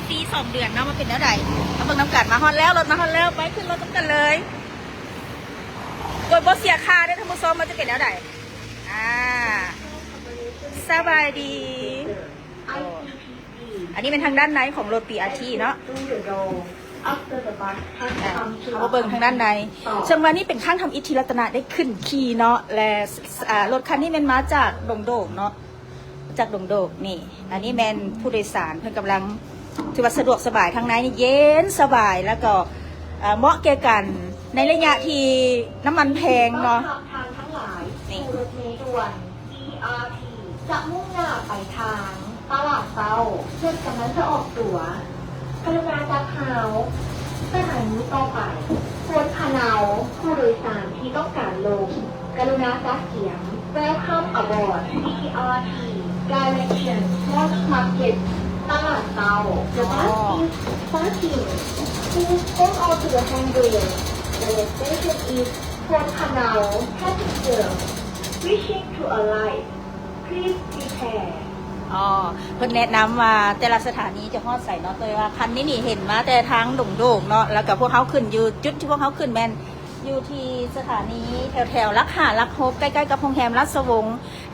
ຟຣີສອງເດືອນເນາະ ມັນເປັນແນວໃດ ມາເບິ່ງນຳກັນ. ມາຮອດແລ້ວ ລົດມາຮອດແລ້ວ ໄປຂຶ້ນລົດນຳກັນເລີຍ ໂດຍບໍ່ເສຍຄ່າເດີ້ທ່ານຜູ້ຊົມ. ມັນຈະເປັນແນວໃດ? ອ່າ ສະບາຍດີ. ອັນນີ້ແມ່ນທາງດ້ານໃນຂອງລົດ ບີອາທີ ເນາະ. ອ່າ ເຮົາມາເບິ່ງທາງດ້ານໃນ ເຊິ່ງວ່ານີ້ເປັນຄັ້ງທຳອິດທີ່ລັດຕະນະໄດ້ຂຶ້ນຂີ່ເນາະ ແລະ ອ່າ ລົດຄັນນີ້ແມ່ນມາຈາກດົງໂດກເນາະ ຈາກດົງໂດກນີ້. ອັນນີ້ແມ່ນຜູ້ໂດຍສານ ເພິ່ນກຳລັງ ຖືວ່າສະດວກສະບາຍ ທາງໃນນີ້ເຢັນສະບາຍ ແລ້ວກໍ ເອີ ເໝາະແກ່ການໃນໄລຍະທີ່ນ້ຳມັນແພງເນາະ. ທ່ານທັງຫຼາຍ ນີ້ ສູ່ລົດເມດ່ວນ ບີອາທີ ຈະມຸ່ງໜ້າໄປທາງຕະຫຼາດເຊົ້າ ລົດກຳລັງຈະອອກຕົວ ກະລຸນາຈັບຮາວ ສະຖານີຕໍ່ໄປ ໂພນພະເນົາ. ຜູ້ໂດຍສານທີ່ຕ້ອງການລົງ ກະລຸນາຈັດກຽມ Welcome aboard ບີອາທີ Direction Morning Market ຕະຫຼາດເຊົ້າ The bus is starting. Please hold on to the handrail. The next station is ໂພນພະເນົາ. Passenger wishing to alight, please prepare. ອໍ ເພິ່ນແນະນຳວ່າແຕ່ລະສະຖານີຈະຮອດໃສເນາະ. ແຕ່ວ່າຄັນນີ້ນີ້ເຫັນມາແຕ່ທາງດົງໂດກເນາະ ແລ້ວກໍພວກເຮົາຂຶ້ນຢູ່ ຈຸດທີ່ພວກເຮົາຂຶ້ນແມ່ນຢູ່ທີ່ສະຖານີແຖວໆຫຼັກຫ້າ ຫຼັກຫົກ ໃກ້ໆກັບໂຮງແຮມລາຊະວົງ.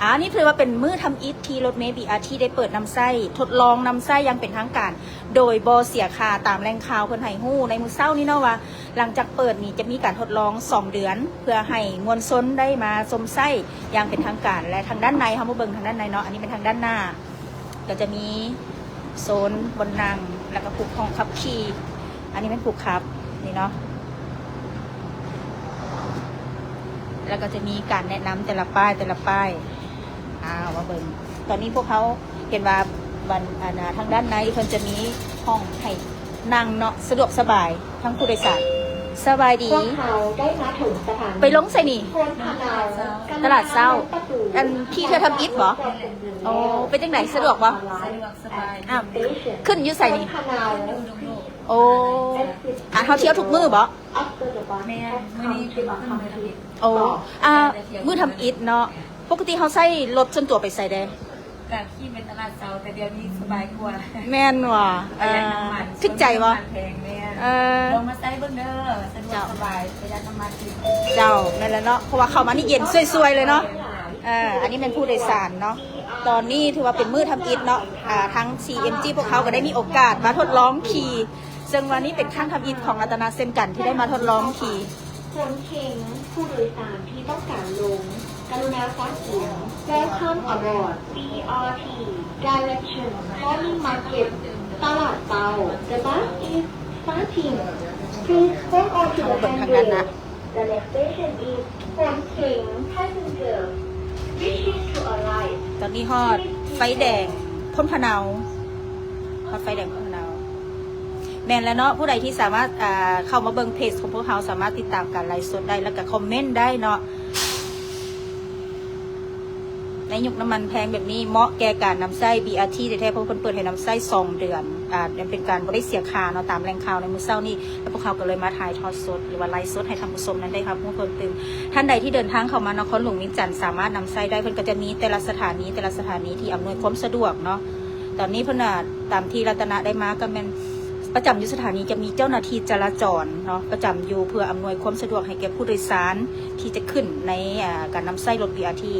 ອາ ນີ້ຖືວ່າເປັນມື້ທຳອິດທີ່ລົດເມ ບີອາທີ ໄດ້ເປີດນຳໃຊ້ ທົດລອງນຳໃຊ້ຢ່າງເປັນທາງການ ໂດຍບໍ່ເສຍຄ່າ. ຕາມແຫຼ່ງຂ່າວເພິ່ນໃຫ້ຮູ້ໃນມື້ເຊົ້ານີ້ເນາະວ່າ ຫຼັງຈາກເປີດນີ້ຈະມີການທົດລອງສອງເດືອນ ເພື່ອໃຫ້ມວນຊົນໄດ້ມາຊົມໃຊ້ຢ່າງເປັນທາງການ. ແລະ ທາງດ້ານໃນ ເຮົາມາເບິ່ງທາງດ້ານໃນເນາະ ອັນນີ້ແມ່ນທາງດ້ານໜ້າ ກໍຈະມີໂຊນບ່ອນນັ່ງ ແລ້ວກໍຜູ້ຫ້ອງຂັບຂີ່. ອັນນີ້ແມ່ນຜູ້ຂັບນີ້ເນາະ ແລ້ວກໍຈະມີການແນະນຳແຕ່ລະປ້າຍ ແຕ່ລະປ້າຍ. ອາ ມາເບິ່ງ ຕອນນີ້ພວກເຮົາເຫັນວ່າ ບັນ ອັນ ທາງດ້ານໃນເພິ່ນຈະມີຫ້ອງໃຫ້ນັ່ງເນາະ ສະດວກສະບາຍທັງຜູ້ໂດຍສານ. ສະບາຍດີ. ພວກເຮົາໄດ້ມາເຖິງສະຖານີ ໄປລົງໃສນີ້? ໂພນພະເນົາ. ຕະຫຼາດເຊົ້າ. ອັນຂີ່ເທື່ອທຳອິດບໍ? ໂອ້ ເປັນຈັ່ງໃດ ສະດວກບໍ? ສະດວກສະບາຍ. ອາ ຂຶ້ນຢູ່ໃສນີ້? ໂອ້ ອາ ເຮົາທ່ຽວທຸກມື້ບໍ? ແມ່ນ ມື້ນີ້ເປັນມື້ທຳອິດ. ໂອ້ ອາ ມື້ທຳອິດເນາະ. ປົກກະຕິເຮົາໃຊ້ລົດສ່ວນຕົວໄປໃສແດ່? ກະຂີ່ໄປຕະຫຼາດເຊົ້າ ແຕ່ດຽວນີ້ສະບາຍກວ່າ. ແມ່ນຫວາ? ປະຢັດນ້ຳມັນ. ເອີ ຖືກໃຈບໍ່? ນ້ຳມັນແພງ. ແມ່ນ. ເອີ ລອງມາໃຊ້ເບິ່ງເດີ ສະດວກສະບາຍ ປະຢັດນ້ຳມັນອີກ. ເຈົ້າ ແມ່ນແລ້ວເນາະ ເພາະວ່າເຂົ້າມານີ້ເຢັນຊ່ວຍໆເລີຍເນາະ. ເອີ ອັນນີ້ແມ່ນຜູ້ໂດຍສານເນາະ. ຕອນນີ້ຖືວ່າເປັນມື້ທຳອິດເນາະ. ອາ ທາງ ຊີເອັມຈີ ພວກເຮົາກໍໄດ້ມີໂອກາດມາທົດລອງຂີ່ ເຊິ່ງວ່ານີ້ເປັນຄັ້ງທຳອິດຂອງລັດຕະນະເຊັ່ນກັນ ທີ່ໄດ້ມາທົດລອງຂີ່. ໂພນເຄັງ ຜູ້ໂດຍສານທີ່ຕ້ອງການລົງ ກະລຸນາຈັດກຽມ Welcome aboard ບີອາທີ Direction Morning Market ຕະຫຼາດເຊົ້າ. The bus is starting. Please hold on to the handrail. The next station is ໂພນເຄັງ. Passenger wishing to alight. ຕອນນີ້ຮອດໄຟແດງໂພນພະເນົາ. ຮອດໄຟແດງໂພນພະເນົາ. ແມ່ນແລ້ວເນາະ ຜູ້ໃດທີ່ສາມາດ ອ່າ ເຂົ້າມາເບິ່ງເພຈຂອງພວກເຮົາ ສາມາດຕິດຕາມການໄລຟ໌ສົດໄດ້ ແລ້ວກະຄອມເມັນໄດ້ເນາະ. ໃນຍຸກນ້ຳມັນແພງແບບນີ້ ເໝາະແກ່ການນຳໃຊ້ ບີອາທີ ແທ້ໆ ເພາະເພິ່ນເປີດໃຫ້ນຳໃຊ້ສອງເດືອນ ອ່າ ເປັນການບໍ່ໄດ້ເສຍຄ່າເນາະ ຕາມແຫຼ່ງຂ່າວໃນມື້ເຊົ້ານີ້ ແລ້ວພວກເຮົາກໍເລີຍມາຖ່າຍທອດສົດ ຫຼືວ່າໄລຟ໌ສົດໃຫ້ທ່ານຜູ້ຊົມນັ້ນໄດ້ຮັບຮູ້ເພີ່ມຕື່ມ. ທ່ານໃດທີ່ເດີນທາງເຂົ້າມານະຄອນຫຼວງວຽງຈັນ ສາມາດນຳໃຊ້ໄດ້ ເພິ່ນກໍຈະມີແຕ່ລະສະຖານີ ແຕ່ລະສະຖານີທີ່ອຳນວຍຄວາມສະດວກເນາະ. ຕອນນີ້ເພິ່ນ ອ່າ ຕາມທີ່ລັດຕະນະໄດ້ມາກໍແມ່ນ ປະຈຳຢູ່ສະຖານີຈະມີເຈົ້າໜ້າທີ່ຈະລາຈອນເນາະ ປະຈຳຢູ່ ເພື່ອອຳນວຍຄວາມສະດວກໃຫ້ແກ່ຜູ້ໂດຍສານທີ່ຈະຂຶ້ນໃນ ອ່າ ການນຳໃຊ້ລົດ ບີອາທີ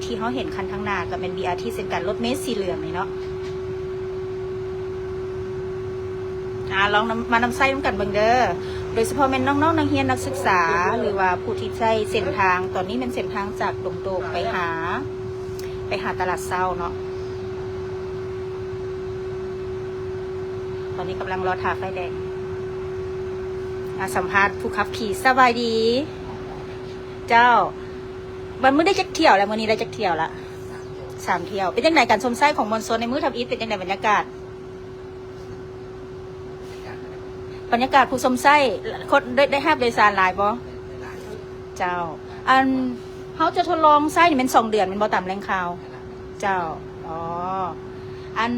ທີ່ເຮົາເຫັນຄັນທາງໜ້າກໍແມ່ນ ບີອາທີ ເຊັ່ນກັນ ລົດເມສີເຫຼືອງນີ້ເນາະ. ອ່າ ລອງນຳ ມານຳໃຊ້ນຳກັນເບິ່ງເດີ ໂດຍສະເພາະແມ່ນນ້ອງໆນັກຮຽນນັກສຶກສາ ຫຼືວ່າຜູ້ທີ່ໃຊ້ເສັ້ນທາງ ຕອນນີ້ແມ່ນເສັ້ນທາງຈາກດົງໂດກໄປຫາ ໄປຫາຕະຫຼາດເຊົ້າເນາະ. ຕອນນີ້ກຳລັງລໍຖ້າໄຟແດງ. ອ່າ ສຳພາດຜູ້ຂັບຂີ່. ສະບາຍດີເຈົ້າ. ບັດມື້ໄດ້ຈັກຖ້ຽວແລ້ວ? ມື້ນີ້ໄດ້ຈັກຖ້ຽວລະ? ສາມຖ້ຽວ. ເປັນຈັ່ງໃດການຊົມໃຊ້ຂອງມວນຊົນໃນມື້ທຳອິດ? ເປັນຈັ່ງໃດບັນຍາກາດ? ບັນຍາກາດຜູ້ຊົມໃຊ້ ຄົນໄດ້ ໄດ້ຮັບໂດຍສານຫຼາຍບໍ່? ເຈົ້າ ອັນ ເຮົາຈະທົດລອງໃຊ້ນີ້ແມ່ນສອງເດືອນແມ່ນບໍ່ ຕາມແຫຼ່ງຂ່າວ? ເຈົ້າ ອໍ ອັນ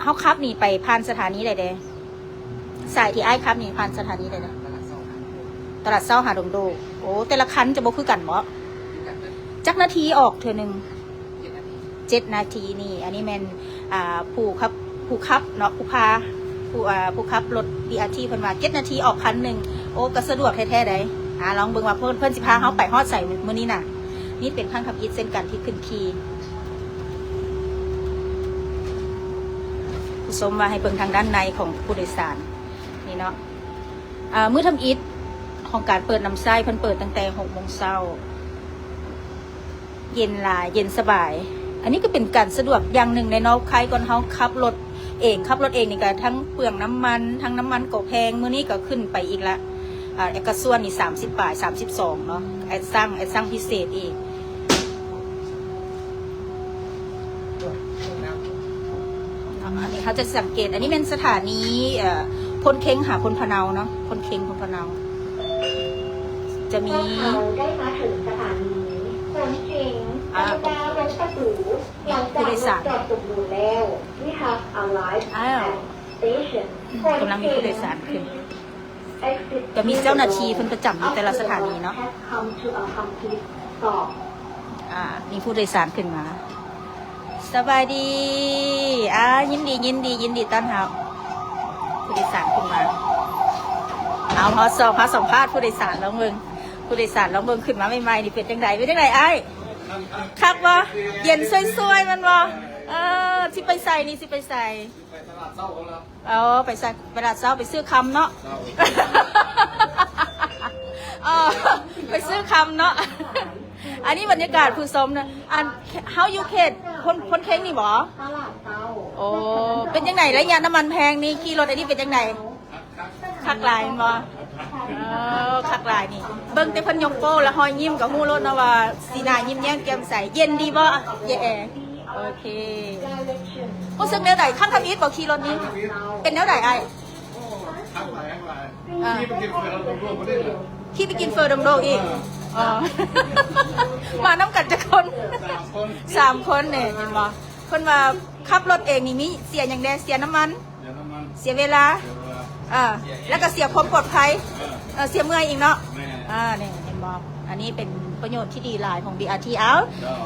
ເຮົາຂັບນີ້ໄປຜ່ານສະຖານີໃດແດ່? ສາຍທີ່ອ້າຍຂັບນີ້ຜ່ານສະຖານີໃດແດ່? ຕະຫຼາດເຊົ້າຫາດົງໂດກ. ໂອ້ ແຕ່ລະຄັນຈະບໍ່ຄືກັນບໍ? ຈັກນາທີອອກເທື່ອໜຶ່ງ? ເຈັດນາທີນີ້ ອັນນີ້ແມ່ນ ອ່າ ຜູ້ຂັບ ຜູ້ຂັບເນາະ ຜູ້ພາ ຜູ້ ອ່າ ຜູ້ຂັບລົດ ບີອາທີ ເພິ່ນວ່າເຈັດນາທີອອກຄັນໜຶ່ງ. ໂອ້ ກໍສະດວກແທ້ໆໃດ໋. ອາ ລອງເບິ່ງວ່າເພິ່ນ ເພິ່ນຊິພາເຮົາໄປຮອດໃສມື້ນີ້ນະ. ນີ້ເປັນຄັ້ງທຳອິດເຊັ່ນກັນທີ່ຂຶ້ນຂີ່. ຜູ້ຊົມວ່າໃຫ້ເບິ່ງທາງດ້ານໃນຂອງຜູ້ໂດຍສານນີ້ເນາະ. ອາ ມື້ທຳອິດຂອງການເປີດນ້ຳໃຊ້ ເພິ່ນເປີດຕັ້ງແຕ່ຫົກໂມງເຊົ້າ. ເຢັນຫຼາຍ ເຢັນສະບາຍ. ອັນນີ້ກໍເປັນການສະດວກຢ່າງໜຶ່ງແຫຼະເນາະ. ໃຄກ່ອນເຮົາຂັບລົດເອງ, ຂັບລົດເອງນີ້ກໍທັງເປືອງນ້ຳມັນ, ທັງນ້ຳມັນກໍແພງ. ມື້ນີ້ກໍຂຶ້ນໄປອີກລະ ອາ ແອັກກາຊວນນີ້ສາມສິບປາຍ ສາມສິບສອງເນາະ. ແອັດຊັງ ແອັດຊັງພິເສດອີກ. ເນາະ ອັນນີ້ເຮົາຈະສັງເກດ ອັນນີ້ແມ່ນສະຖານີ ເອີ ໂພນເຄັງຫາໂພນພະເນົາເນາະ, ໂພນເຄັງ ໂພນພະເນົາ. ຈະມີ ພວກເຮົາໄດ້ມາເຖິງສະຖານີໂພນເຄັງ ອາ ກະລຸນາລົງປະຕູ ມີຜູ້ໂດຍສານ ຫຼັງຈາກລົດຈອດສົມບູນແລ້ວ. We have arrived at station ອືມ ກຳລັງມີຜູ້ໂດຍສານຂຶ້ນ. ກໍມີເຈົ້າໜ້າທີ່ເພິ່ນປະຈຳຢູ່ແຕ່ລະສະຖານີເນາະ. ອາ ມີຜູ້ໂດຍສານຂຶ້ນມາ. ສະບາຍດີ. ອາ ຍິນດີ ຍິນດີ ຍິນດີຕ້ອນຮັບ. ຜູ້ໂດຍສານຂຶ້ນມາ. ເອົາ ເຮົາສອງ ເຮົາສຳພາດຜູ້ໂດຍສານລອງເບິ່ງ. ຜູ້ໂດຍສານລອງເບິ່ງ ຂຶ້ນມາໃໝ່ໆນີ້ເປັນຈັ່ງໃດ? ເປັນຈັ່ງໃດອ້າຍ? ຄັກບໍ່? ເຢັນຊ່ວຍໆແມ່ນບໍ່? ເອີ ຊິໄປໃສນີ້? ຊິໄປໃສ? ໄປຕະຫຼາດເຊົ້າພຸ້ນລະ. ເອີ ໄປໃສ? ຕະຫຼາດເຊົ້າ ໄປຊື້ຄຳເນາະ. ເຈົ້າ. ເອີ ໄປຊື້ຄຳເນາະ. ອັນນີ້ບັນຍາກາດຜູ້ຊົມນະ. ອັນ ເຮົາຢູ່ເຂດໂພນ ໂພນເຄັງນີ້ບໍ? ຕະຫຼາດເຊົ້າ. ໂອ້ ເປັນຈັ່ງໃດໄລຍະນ້ຳມັນແພງນີ້? ຂີ່ລົດອັນນີ້ເປັນຈັ່ງໃດ? ຄັກຫຼາຍແມ່ນບໍ່? ເອີ ຄັກຫຼາຍນີ້. ເບິ່ງແຕ່ເພິ່ນຍົກໂປ້ ແລ້ວຮອຍຍິ້ມກໍຮູ້ໂລດເນາະວ່າສີໜ້າຍິ້ມແຍ້ມແຈ່ມໃສ. ເຢັນດີບໍ່? ເຢັນ. ໂອເຄ. ຮູ້ສຶກແນວໃດ? ຄັ້ງທຳອິດບໍ່ຂີ່ລົດນີ້? ເປັນແນວໃດອ້າຍ? ຄັກຫຼາຍ ຄັກຫຼາຍ. ອ່າ ຂີ່ໄປກິນເຝີດົງໂດກບໍ່ໄດ້ເລີຍ. ຂີ່ໄປກິນເຝີດົງໂດກອີກ? ເອີ ເອີ ມານຳກັນຈັກຄົນ? ສາມຄົນ. ສາມຄົນເດ້ ເຫັນບໍ່? ເພິ່ນວ່າຂັບລົດເອງນີ້ມີເສຍຫຍັງແດ່? ເສຍນ້ຳມັນ. ເສຍນ້ຳມັນ ເສຍເວລາ ເສຍເວລາ ເອີ ແລ້ວກໍເສຍຄວາມປອດໄພ ເອີ ເອີ ເສຍເມື່ອຍອີກເນາະ ແມ່ນ ເອີ ນີ້ເຫັນບໍ່ ອັນນີ້ເປັນປະໂຫຍດທີ່ດີຫຼາຍຂອງ ບີອາທີ ເອົາ ເຈົ້າ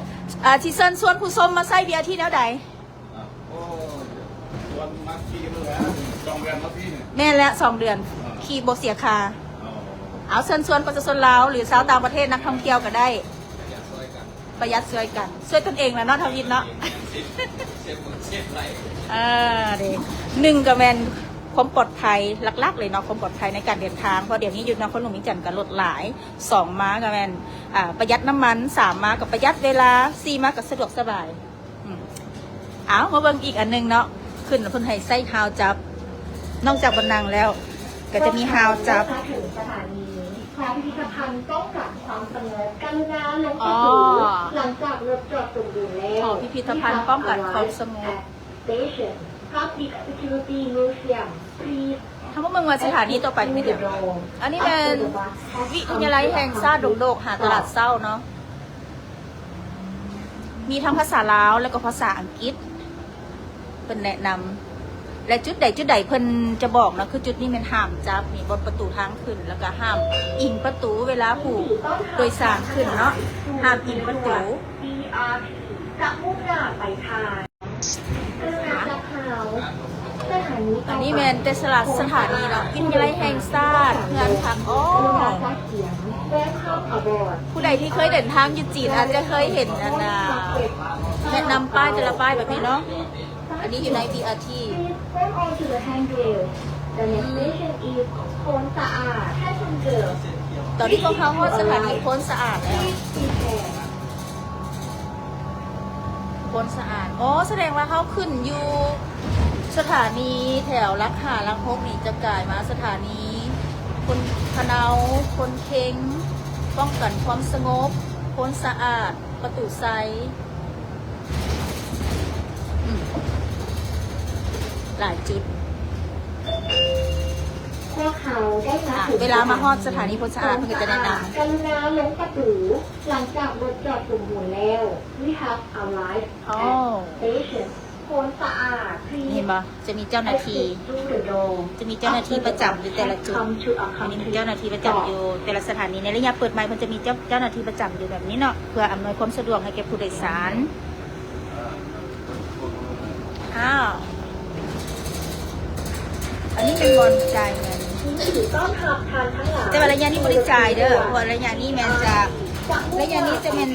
ເອີ ຊິເຊີນຊວນຜູ້ຊົມມາໃຊ້ ບີອາທີ ແນວໃດ? ອ່ະ ໂອ້ ຊວນມາຂີ່ເບິ່ງແລ້ວ ສອງເດືອນມາຂີ່ນີ້ ແມ່ນແລ້ວ ສອງເດືອນ ເອີ ຂີ່ບໍ່ເສຍຄ່າ ເອົາ ເຊີນຊວນປະຊາຊົນລາວ ຫຼື ຊາວຕ່າງປະເທດ ນັກທ່ອງທ່ຽວກໍໄດ້ ປະຢັດຊ່ວຍກັນ ປະຢັດຊ່ວຍກັນ ຊ່ວຍຕົນເອງລະເນາະ ທຳອິດເນາະ ເອີ ເດ້ ໜຶ່ງກໍແມ່ນຄວາມປອດໄພ ຫຼັກໆເລີຍເນາະ ຄວາມປອດໄພໃນການເດີນທາງ ເພາະດຽວນີ້ຢູ່ນະຄອນຫຼວງວຽງຈັນກໍລົດຫຼາຍ ສອງມາກໍແມ່ນ ອ່າ ປະຢັດນ້ຳມັນ ສາມມາກໍປະຢັດເວລາ ສີ່ມາກໍສະດວກສະບາຍ ອືມ ເອົາ ມາເບິ່ງອີກອັນໜຶ່ງເນາະ ຂຶ້ນແລ້ວເພິ່ນໃຫ້ໃສ່ຮາວຈັບ ນອກຈາກບ່ອນນັ່ງແລ້ວ ກໍຈະມີຮາວຈັບ ເຮົາໄດ້ມາເຖິງສະຖານີ ຫໍພິພິທະພັນປ້ອງກັນຄວາມສະຫງົບ ກະລຸນາລົງປະຕູ ອໍ ຫຼັງຈາກລົດຈອດສົມບູນແລ້ວ ຫໍພິພິທະພັນປ້ອງກັນຄວາມສະຫງົບ Station Public Security Museum Please ຖ້າບໍ່ເບິ່ງວ່າສະຖານີຕໍ່ໄປນີ້ແມ່ນຫຍັງ ອັນນີ້ແມ່ນວິທະຍາໄລແຫ່ງຊາດດົງໂດກ ຫາຕະຫຼາດເຊົ້າເນາະ ມີທັງພາສາລາວ ແລະກໍພາສາອັງກິດ ເພິ່ນແນະນຳ ແລະ ຈຸດໃດຈຸດໃດເພິ່ນຈະບອກເນາະ ຄືຈຸດນີ້ແມ່ນຫ້າມຈັບ ມີບ່ອນປະຕູທາງຂຶ້ນ ແລ້ວກໍຫ້າມອີງປະຕູເວລາຜູ້ໂດຍສານຂຶ້ນເນາະ ຫ້າມອີງປະຕູ ຈະມຸ່ງໜ້າໄປທາງ ອັນນີ້ແມ່ນແຕ່ສະຖານີເນາະ ວິທະຍາໄລແຫ່ງຊາດ ເຮືອນພັກ ອໍ ຜູ້ໃດທີ່ເຄີຍເດີນທາງຢູ່ຈີນອາດຈະເຄີຍເຫັນອັນນາ ແນະນຳປ້າຍແຕ່ລະປ້າຍແບບນີ້ເນາະ ອັນນີ້ຢູ່ໃນ ບີອາທີ ຕອນນີ້ພວກເຮົາຮອດສະຖານີໂພນສະອາດແລ້ວ ໂພນສະອາດ ອໍ ສະແດງວ່າເຮົາຂຶ້ນຢູ່ສະຖານີແຖວຫຼັກຫ້າ ຫຼັກຫົກນີ້ ຈະກາຍມາສະຖານີໂພນພະເນົາ ໂພນເຄັງ ປ້ອງກັນຄວາມສະຫງົບ ໂພນສະອາດ ປະຕູໄຊ ອືມ ຫຼາຍຈຸດ ພວກເຮົາໄດ້ມາເຖິງ ເວລາມາຮອດສະຖານີໂພນສະອາດ ເພິ່ນກໍຈະແນະນຳ ກະລຸນາລົງປະຕູ ຫຼັງຈາກລົດຈອດສົມບູນແລ້ວ We have arrived at station ໂພນສະອາດ Please ເຫັນບໍ່? ຈະມີເຈົ້າໜ້າທີ່ exit through the door ຈະມີເຈົ້າໜ້າທີ່ປະຈຳຢູ່ແຕ່ລະຈຸດ Come to a ອັນນີ້ມີເຈົ້າໜ້າທີ່ປະຈຳຢູ່ແຕ່ລະສະຖານີ ໃນໄລຍະເປີດໃໝ່ ເພິ່ນຈະມີເຈົ້າ ເຈົ້າໜ້າທີ່ປະຈຳຢູ່ແບບນີ້ເນາະ ເພື່ອອຳນວຍຄວາມສະດວກໃຫ້ແກ່ຜູ້ໂດຍສານ. ອ້າວ ເປັນບ່ອນຈ່າຍເງິນ. ຍິນດີຕ້ອນຮັບທ່ານທັງຫຼາຍ ແຕ່ວ່າໄລຍະນີ້ບໍ່ໄດ້ຈ່າຍເດີ້ ເພາະວ່າໄລຍະນີ້ແມ່ນຈະ ໄລຍະນີ້ຈະແມ່ນ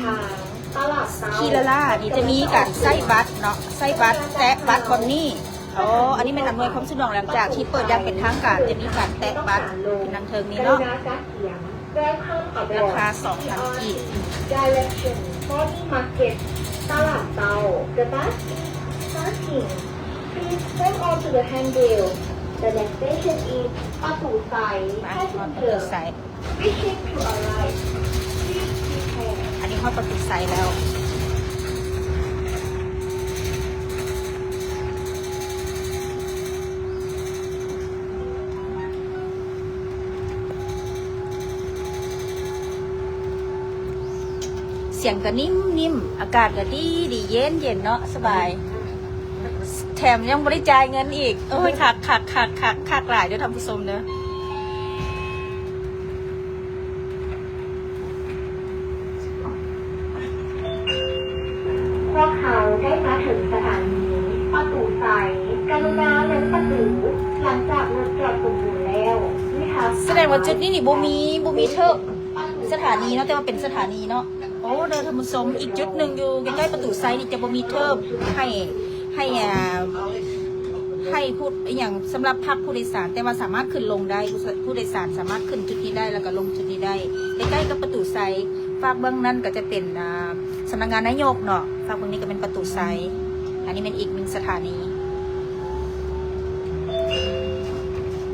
ຂີ່ລ້າໆ ນີ້ຈະມີການໃຊ້ບັດເນາະ ໃຊ້ບັດ ແຕະບັດບ່ອນນີ້. ອໍ ອັນນີ້ແມ່ນອຳນວຍຄວາມສະດວກ ຫຼັງຈາກທີ່ເປີດຢ່າງເປັນທາງການ ຈະມີການແຕະບັດຢູ່ທາງເທິງນີ້ເນາະ. ລາຄາສອງພັນກີບ. Direction Morning Market ຕະຫຼາດເຊົ້າ. The bus is starting. Please hold on to the handrail. The next station is ປະຕູໄຊ. Passenger wishing to alight, please prepare. ອັນນີ້ຮອດປະຕູໄຊແລ້ວ. ສຽງກໍນິ່ມໆ ອາກາດກໍດີໆ ເຢັນໆ ເນາະ ສະບາຍ ແຖມຍັງບໍ່ໄດ້ຈ່າຍເງິນອີກ. ໂອ້ຍ ຄັກໆໆໆ ຄັກຫຼາຍເດີ້ທ່ານຜູ້ຊົມເດີ້. ພວກເຮົາໄດ້ມາເຖິງສະຖານີປະຕູໄຊ. ກະລຸນາລົງປະຕູຫຼັງຈາກລົດຈອດສົມບູນແລ້ວ. ສະແດງວ່າຈຸດນີ້ນີ້ບໍ່ມີ ບໍ່ມີເທີບສະຖານີເນາະ ແຕ່ວ່າເປັນສະຖານີເນາະ. ໂອ້ ເດີທ່ານຜູ້ຊົມ ອີກຈຸດໜຶ່ງຢູ່ໃກ້ໆປະຕູໄຊນີ້ຈະບໍ່ມີເທີບໃຫ້ ໃຫ້ ອ່າ ໃຫ້ຜູ້ ອີຫຍັງ ສຳລັບພັກຜູ້ໂດຍສານ ແຕ່ວ່າສາມາດຂຶ້ນລົງໄດ້ ຜູ້ ຜູ້ໂດຍສານສາມາດຂຶ້ນຈຸດນີ້ໄດ້ ແລ້ວກໍລົງຈຸດນີ້ໄດ້ ໃກ້ໆກັບປະຕູໄຊ. ຟາກເບື້ອງນັ້ນກໍຈະເປັນ ອ່າ ສຳນັກງານນາຍົກເນາະ ຟາກເບື້ອງນີ້ກໍເປັນປະຕູໄຊ. ອັນນີ້ແມ່ນອີກໜຶ່ງສະຖານີ.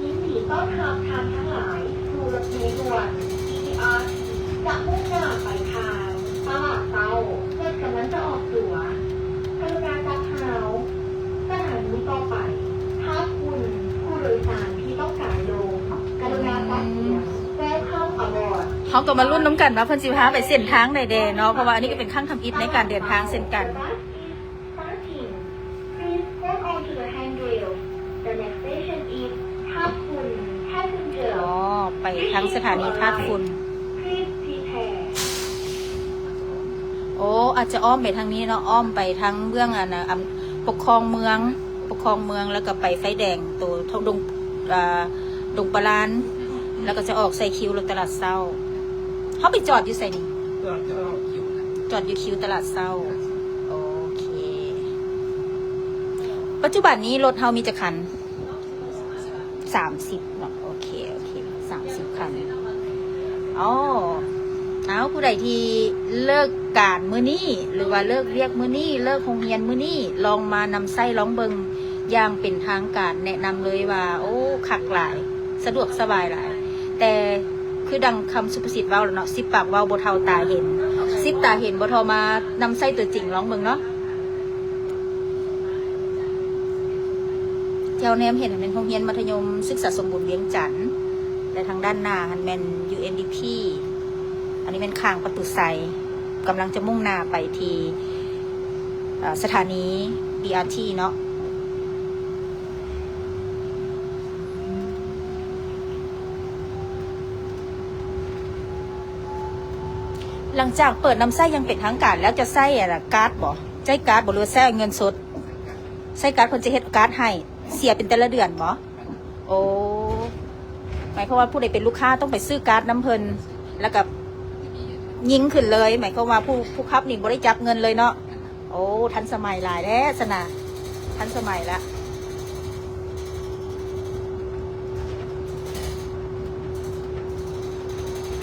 ຍິນດີຕ້ອນຮັບທ່ານທັງຫຼາຍສູ່ລົດເມດ່ວນ ບີທີອາຣ໌ທີ ຈະມຸ່ງໜ້າໄປທາງຕະຫຼາດເຊົ້າ ລົດກຳລັງຈະອອກຕົວ. ກະລຸນາຈັບຮາວ ສະຖານີຕໍ່ໄປ ຖ້າຄຸນຜູ້ໂດຍສານທີ່ຕ້ອງການລົງ ກະລຸນາຟັງສຽງ Welcome aboard. ເຮົາກໍມາລຸ້ນນຳກັນວ່າເພິ່ນຊິພາໄປເສັ້ນທາງໃດແດ່ເນາະ ເພາະວ່າອັນນີ້ກໍເປັນຄັ້ງທຳອິດໃນການເດີນທາງເຊັ່ນກັນ. Starting. Please hold on to the handrail. The next station is ທາດຝຸ່ນ Passenger. ອໍ ໄປທາງສະຖານີທາດຝຸ່ນ. Please prepare. ໂອ້ ອາດຈະອ້ອມໄປທາງນີ້ເນາະ ອ້ອມໄປທາງເບື້ອງອັນນ່າ ອຳ ປົກຄອງເມືອງ ປົກຄອງເມືອງ ແລ້ວກໍໄປໄຟແດງໂຕດົງ ອ່າ ດົງປະລານ ແລ້ວກໍຈະອອກໃສ່ຄິວລົດຕະຫຼາດເຊົ້າ. ເຮົາໄປຈອດຢູ່ໃສນີ້? ຈອດຢູ່ຄິວຕະຫຼາດເຊົ້າ. ໂອເຄ ປັດຈຸບັນນີ້ລົດເຮົາມີຈັກຄັນ? ສາມສິບເນາະ. ໂອເຄ ໂອເຄ ສາມສິບຄັນ. ອໍ ເອົາ ຜູ້ໃດທີ່ເລີກການມື້ນີ້ ຫຼືວ່າເລີກວຽກມື້ນີ້ ເລີກໂຮງຮຽນມື້ນີ້ ລອງມານຳໃຊ້ລອງເບິ່ງຢ່າງເປັນທາງການ. ແນະນຳເລີຍວ່າ ໂອ້ ຄັກຫຼາຍ ສະດວກສະບາຍຫຼາຍ. ແຕ່ຄືດັ່ງຄຳສຸພາສິດເວົ້າແຫຼະເນາະ ສິບປາກເວົ້າບໍ່ເທົ່າຕາເຫັນ ສິບຕາເຫັນບໍ່ເທົ່າມານຳໃຊ້ຕົວຈິງ. ລອງເບິ່ງເນາະ. ທີ່ເຮົາແນມເຫັນຫັ້ນແມ່ນໂຮງຮຽນມັດທະຍົມສຶກສາສົມບູນວຽງຈັນ ແລະ ທາງດ້ານໜ້າຫັ້ນແມ່ນ ຢູ ເອັນ ດີ ພີ ອັນນີ້ແມ່ນຂ້າງປະຕູໄຊ ກຳລັງຈະມຸ່ງໜ້າໄປທີ່ ເອີ ສະຖານີ ບີ ອາ ທີ ເນາະ. ຫຼັງຈາກເປີດນຳໃຊ້ຢ່າງເປັນທາງການແລ້ວ ຈະໃຊ້ ອັນ ກາດບໍ່? ໃຊ້ກາດບໍ່ ຫຼືວ່າໃຊ້ເງິນສົດ? ໃຊ້ກາດ ເພິ່ນຈະເຮັດກາດໃຫ້ ເສຍເປັນແຕ່ລະເດືອນບໍ່? ໂອ້ ໝາຍຄວາມວ່າຜູ້ໃດເປັນລູກຄ້າຕ້ອງໄປຊື້ກາດນຳເພິ່ນ ແລ້ວກໍຍິງຂຶ້ນເລີຍ. ໝາຍຄວາມວ່າຜູ້ ຜູ້ຂັບນີ້ບໍ່ໄດ້ຈັບເງິນເລີຍເນາະ. ໂອ້ ທັນສະໄໝຫຼາຍແທ້ຊັ້ນນະ ທັນສະໄໝລະ.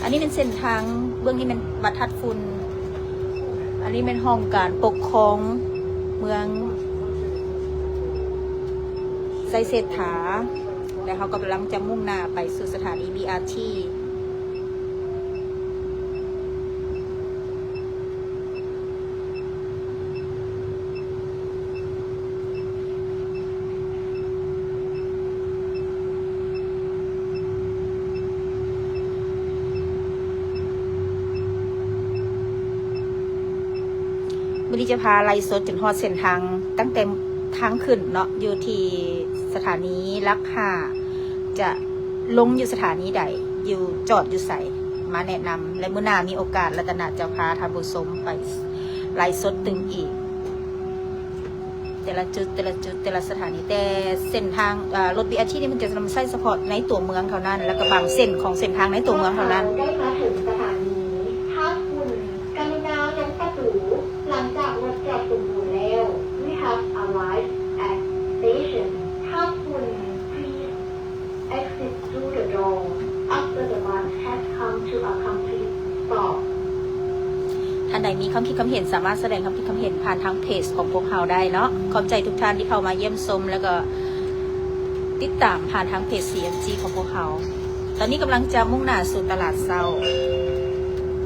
ອັນນີ້ແມ່ນເສັ້ນທາງ ເບື້ອງນີ້ແມ່ນວັດທາດຝຸ່ນ ອັນນີ້ແມ່ນຫ້ອງການປົກຄອງເມືອງໄຊເສດຖາ ແລະ ເຮົາກຳລັງຈະມຸ່ງໜ້າໄປສູ່ສະຖານີ ບີ ອາ ທີ. ມື້ນີ້ຈະພາໄລ່ສົດຈົນຮອດເສັ້ນທາງ ຕັ້ງແຕ່ທາງຂຶ້ນເນາະ ຢູ່ທີ່ສະຖານີຫຼັກຫ້າ ຈະລົງຢູ່ສະຖານີໃດ ຢູ່ ຈອດຢູ່ໃສ ມາແນະນຳ ແລະ ມື້ໜ້າມີໂອກາດ ລັດຕະນະຈະພາທ່ານຜູ້ຊົມໄປໄລ່ສົດຕື່ມອີກ. ແຕ່ລະຈຸດ ແຕ່ລະຈຸດ ແຕ່ລະສະຖານີ ແຕ່ເສັ້ນທາງ ເອີ ລົດ ບີ ອາ ທີ ນີ້ມັນຈະນຳໃຊ້ສະເພາະໃນຕົວເມືອງເທົ່ານັ້ນ ແລ້ວກໍບາງເສັ້ນຂອງເສັ້ນທາງໃນຕົວເມືອງເທົ່ານັ້ນ. ພວກເຮົາໄດ້ມາເຖິງສະຖານີທ່າຂຸ່ນ ກະລຸນາລົງປະຕູ ຫຼັງຈາກລົດຈອດສົມບູນແລ້ວ. We have arrived at station ທ່າຂຸ່ນ Please exit through the door after the bus has come to a complete stop. ທ່ານໃດມີຄຳຄິດຄຳເຫັນ ສາມາດສະແດງຄຳຄິດຄຳເຫັນຜ່ານທາງເພຈຂອງພວກເຮົາໄດ້ເນາະ. ຂອບໃຈທຸກທ່ານທີ່ເຂົ້າມາຢ້ຽມຊົມ ແລ້ວກໍຕິດຕາມຜ່ານທາງເພຈ ຊີ ເອັມ ຈີ ຂອງພວກເຮົາ. ຕອນນີ້ກຳລັງຈະມຸ່ງໜ້າສູ່ຕະຫຼາດເຊົ້າ.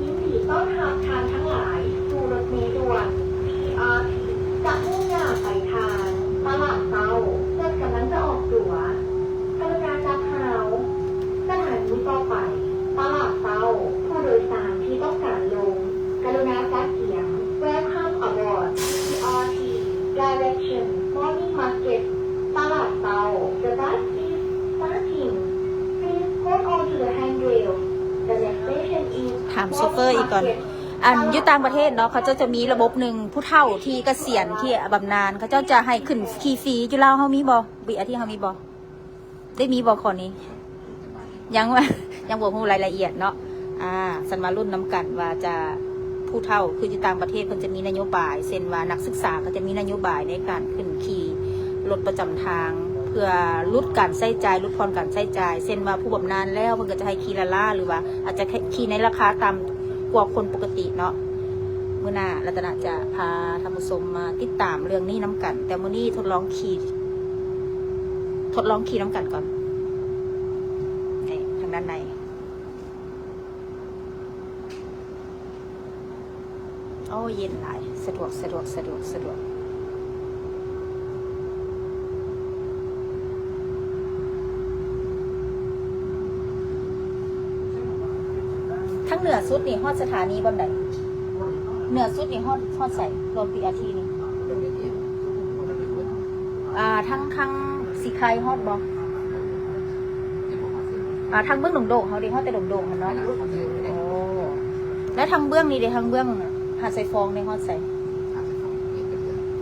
ຍິນດີຕ້ອນຮັບທ່ານທັງຫຼາຍສູ່ລົດເມດ່ວນ ບີ ອາ ທີ ຈະມຸ່ງໜ້າໄປທາງຕະຫຼາດເຊົ້າ ລົດກຳລັງຈະອອກຕົວ. ກະລຸນາຈັບຮາວ ສະຖານີຕໍ່ໄປ ຕະຫຼາດເຊົ້າ. ຜູ້ໂດຍສານທີ່ຕ້ອງການລົງ ກະລຸນາຈັດກຽມ. Welcome aboard ບີ ອາ ທີ Direction Morning Market ຕະຫຼາດເຊົ້າ. The bus is starting. Please hold on to the handrail. The next station is ຖາມໂຊເຟີອີກກ່ອນ. ອັນຢູ່ຕ່າງປະເທດເນາະ ເຂົາເຈົ້າຈະມີລະບົບໜຶ່ງ ຜູ້ເຖົ້າທີ່ກະສຽນ ທີ່ບຳນານ ເຂົາເຈົ້າຈະໃຫ້ຂຶ້ນຂີ່ຟຣີ. ຢູ່ລາວເຮົາມີບໍ່? ບີ ອາ ທີ ເຮົາມີບໍ່? ໄດ້ມີບໍ່ຂໍ້ນີ້? ຍັງວ່າ ຍັງບໍ່ຮູ້ລາຍລະອຽດເນາະ. ອາ ສັນມາລຸ້ນນຳກັນວ່າຈະ ຜູ້ເຖົ້າ ຄືຢູ່ຕ່າງປະເທດເພິ່ນຈະມີນະໂຍບາຍ ເຊັ່ນວ່ານັກສຶກສາກໍຈະມີນະໂຍບາຍໃນການຂຶ້ນຂີ່ລົດປະຈຳທາງ ເພື່ອຫຼຸດການໃຊ້ຈ່າຍ ຫຼຸດຜ່ອນການໃຊ້ຈ່າຍ ເຊັ່ນວ່າຜູ້ບຳນານແລ້ວເພິ່ນກໍຈະໃຫ້ຂີ່ລ້າໆ ຫຼືວ່າອາດຈະຂີ່ໃນລາຄາຕ່ຳກວ່າຄົນປົກກະຕິເນາະ. ມື້ໜ້າລັດຕະນະຈະພາທ່ານຜູ້ຊົມມາຕິດຕາມເລື່ອງນີ້ນຳກັນ ແຕ່ມື້ນີ້ທົດລອງຂີ່ ທົດລອງຂີ່ນຳກັນກ່ອນ. ນີ້ ທາງດ້ານໃນ. ໂອ້ ເຢັນຫຼາຍ ສະດວກ ສະດວກ ສະດວກ ສະດວກ. ທາງເໜືອສຸດນີ້ຮອດສະຖານີບ່ອນໃດ? ເໜືອສຸດນີ້ຮອດ ຮອດໃສ? ລົດ ບີ ອາ ທີ ນີ້ ອ່າ ທາງ ທາງສີໄຄຮອດບໍ່? ອ່າ ທາງເບື້ອງດົງໂດກເຮົາເດ ຮອດແຕ່ດົງໂດກຫັ້ນເນາະ. ໂອ້ ແລ້ວທາງເບື້ອງນີ້ເດ ທາງເບື້ອງຫາດຊາຍຟອງນີ້ຮອດໃສ?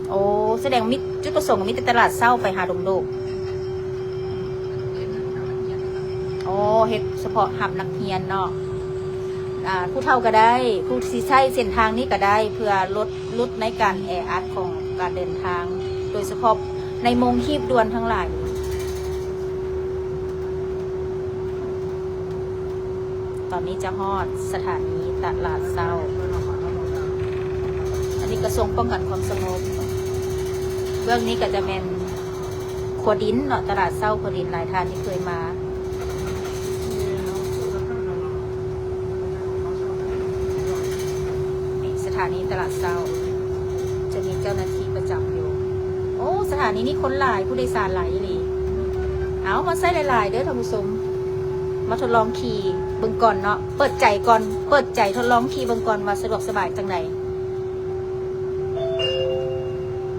ໂອ້ ສະແດງມີ ຈຸດປະສົງມີແຕ່ຕະຫຼາດເຊົ້າໄປຫາດົງໂດກ. ໂອ້ ເຮັດສະເພາະຮັບນັກຮຽນເນາະ. ອ່າ ຜູ້ເຖົ້າກໍໄດ້ ຜູ້ທີ່ໃຊ້ເສັ້ນທາງນີ້ກໍໄດ້ ເພື່ອຫຼຸດ ຫຼຸດໃນການແອອັດຂອງການເດີນທາງ ໂດຍສະເພາະໃນໂມງຮີບດ່ວນທັງຫຼາຍ. ຕອນນີ້ຈະຮອດສະຖານີຕະຫຼາດເຊົ້າ. ອັນນີ້ກະຊວງປ້ອງກັນຄວາມສະຫງົບ. ເບື້ອງນີ້ກະຈະແມ່ນຂົວດິນເນາະ, ຕະຫຼາດເຊົ້າຂົວດິນ, ຫຼາຍທ່ານທີ່ເຄີຍມາ. ນີ້ສະຖານີຕະຫຼາດເຊົ້າ ຈະມີເຈົ້າໜ້າທີ່ປະຈຳຢູ່. ໂອ້ ສະຖານີນີ້ຄົນຫຼາຍ, ຜູ້ໂດຍສານຫຼາຍອີ່ຫຼີ. ເອົາ ມາໃຊ້ຫຼາຍໆເດີທ່ານຜູ້ຊົມ, ມາທົດລອງຂີ່ເບິ່ງກ່ອນເນາະ, ເປີດໃຈກ່ອນ, ເປີດໃຈທົດລອງຂີ່ເບິ່ງກ່ອນວ່າສະດວກສະບາຍຈັ່ງໃດ.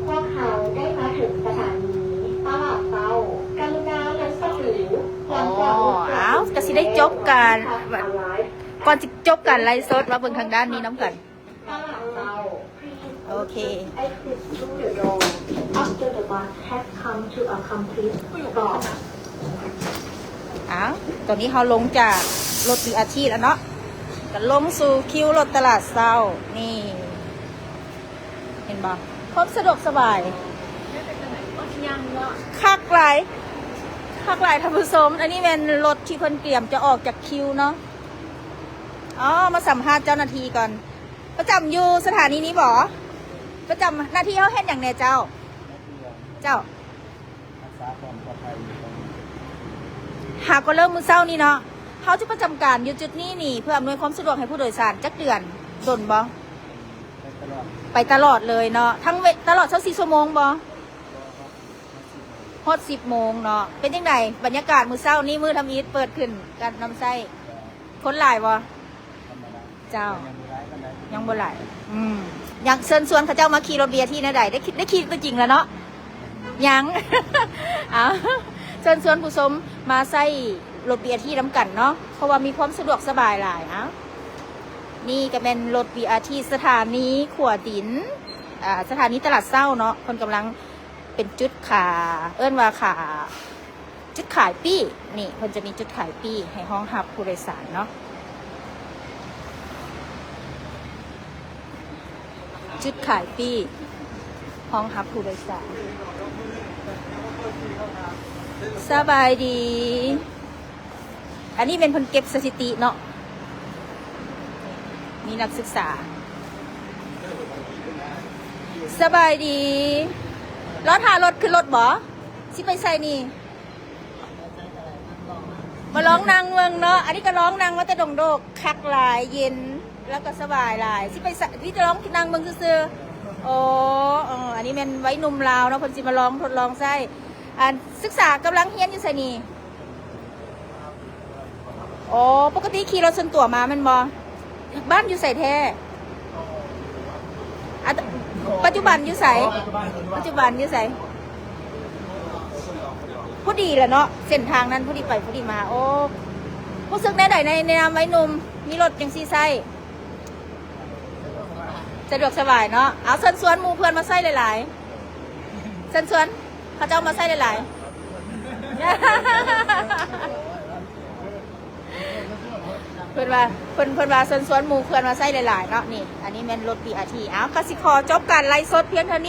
ພວກເຮົາໄດ້ມາເຖິງສະຖານີຕະຫຼາດເຊົ້າ. ກະລຸນາລົງປະຕູຫຼັງຈາກລົດຈອດ. ອໍ ເອົາ ກະຊິໄດ້ຈົບການ, ກ່ອນຊິຈົບການໄລຟ໌ສົດ ມາເບິ່ງທາງດ້ານນີ້ນຳກັນ. ໂອເຄ Exit through the door after the bus has come to a complete stop. ອ້າວ ຕອນນີ້ເຮົາລົງຈາກລົດ ບີ ອາ ທີ ແລ້ວເນາະ, ກະລົງສູ່ຄິວລົດຕະຫຼາດເຊົ້າ. ນີ້ ເຫັນບໍ່? ຄວາມສະດວກສະບາຍ ຄັກຫຼາຍ ຄັກຫຼາຍທ່ານຜູ້ຊົມ. ອັນນີ້ແມ່ນລົດທີ່ເພິ່ນກຽມຈະອອກຈາກຄິວເນາະ. ອໍ ມາສຳພາດເຈົ້າໜ້າທີ່ກ່ອນ. ປະຈຳຢູ່ສະຖານີນີ້ບໍ? ປະຈຳໜ້າທີ່ເຮົາເຮັດຫຍັງແດ່ເຈົ້າ? ເຈົ້າ ຮັກສາຄວາມປອດໄພຢູ່. ຫາກໍເລີ່ມມື້ເຊົ້ານີ້ເນາະ. ເຮົາຈະປະຈຳການຢູ່ຈຸດນີ້ນີ້ ເພື່ອອຳນວຍຄວາມສະດວກໃຫ້ຜູ້ໂດຍສານ. ຈັກເດືອນ? ດົນບໍ? ໄປຕະຫຼອດ ໄປຕະຫຼອດເລີຍເນາະ. ທັງເວ ຕະຫຼອດຊາວສີ່ຊົ່ວໂມງບໍ? ຮອດສິບໂມງເນາະ. ເປັນຈັ່ງໃດບັນຍາກາດມື້ເຊົ້ານີ້? ມື້ທຳອິດເປີດຂຶ້ນການນຳໃຊ້ ຄົນຫຼາຍບໍ່? ທຳມະດາ ເຈົ້າ ຍັງບໍ່ຫຼາຍປານໃດ. ຍັງບໍ່ຫຼາຍ. ອືມ ຢາກເຊີນຊວນເຂົາເຈົ້າມາຂີ່ລົດ ບີ ອາ ທີ ແນວໃດ? ໄດ້ ໄດ້ຂີ່ຕົວຈິງແລ້ວເນາະ? ຍັງ. ເອົາ ເຊີນຊວນຜູ້ຊົມມາໃຊ້ລົດ ບີ ອາ ທີ ນຳກັນເນາະ, ເພາະວ່າມີຄວາມສະດວກສະບາຍຫຼາຍ. ເອົາ ນີ້ກະແມ່ນລົດ ບີ ອາ ທີ ສະຖານີຂົວດິນ, ອ່າ ສະຖານີຕະຫຼາດເຊົ້າເນາະ. ເພິ່ນກຳລັງ ເປັນຈຸດຂາ ເອີ້ນວ່າຂາ ຈຸດຂາຍປີ້. ນີ້ເພິ່ນຈະມີຈຸດຂາຍປີ້ໃຫ້ຮອງຮັບຜູ້ໂດຍສານເນາະ. ຈຸດຂາຍປີ້ຮອງຮັບຜູ້ໂດຍສານ. ສະບາຍດີ. ອັນນີ້ແມ່ນເພິ່ນເກັບສະຖິຕິເນາະ. ມີນັກສຶກສາ. ສະບາຍດີ. ລໍຖ້າລົດຂຶ້ນລົດບໍ? ຊິໄປໃສນີ້? ມາລອງນັ່ງເບິ່ງເນາະ. ອັນນີ້ກໍລອງນັ່ງມາແຕ່ດົງໂດກ. ຄັກຫຼາຍ, ເຢັນ ແລ້ວກໍສະບາຍຫຼາຍ. ຊິໄປສະ ມີແຕ່ລອງນັ່ງເບິ່ງຊື່ໆ. ໂອ້ ເອີ ອັນນີ້ແມ່ນໄວໜຸ່ມລາວເນາະ, ເພິ່ນຊິມາລອງທົດລອງໃຊ້. ອັນ ສຶກສາກຳລັງຮຽນຢູ່ໃສນີ້? ອໍ ປົກກະຕິຂີ່ລົດສ່ວນຕົວມາແມ່ນບໍ່? ບ້ານຢູ່ໃສແທ້? ອາ ປັດຈຸບັນຢູ່ໃສ? ປັດຈຸບັນຢູ່ໃສ? ພໍດີລະເນາະ, ເສັ້ນທາງນັ້ນພໍດີໄປພໍດີມາ. ໂອ້ ຮູ້ສຶກແນວໃດໃນ ໃນນາມໄວໜຸ່ມ? ມີລົດຈັ່ງຊີ້ໃຊ້ ສະດວກສະບາຍເນາະ. ເອົາ ເຊີນຊວນໝູ່ເພື່ອນມາໃຊ້ຫຼາຍໆ. ເຊີນຊວນເຂົາເຈົ້າມາໃຊ້ຫຼາຍໆ. ເພິ່ນວ່າ ເພິ່ນ ເພິ່ນວ່າເຊີນຊວນໝູ່ເພື່ອນມາໃຊ້ຫຼາຍໆເນາະ. ນີ້ ອັນນີ້ແມ່ນລົດ ບີອາທີ. ເອົາ ກໍຊິຂໍຈົບການໄລຟ໌ສົດພຽງເທົ່ານີ້.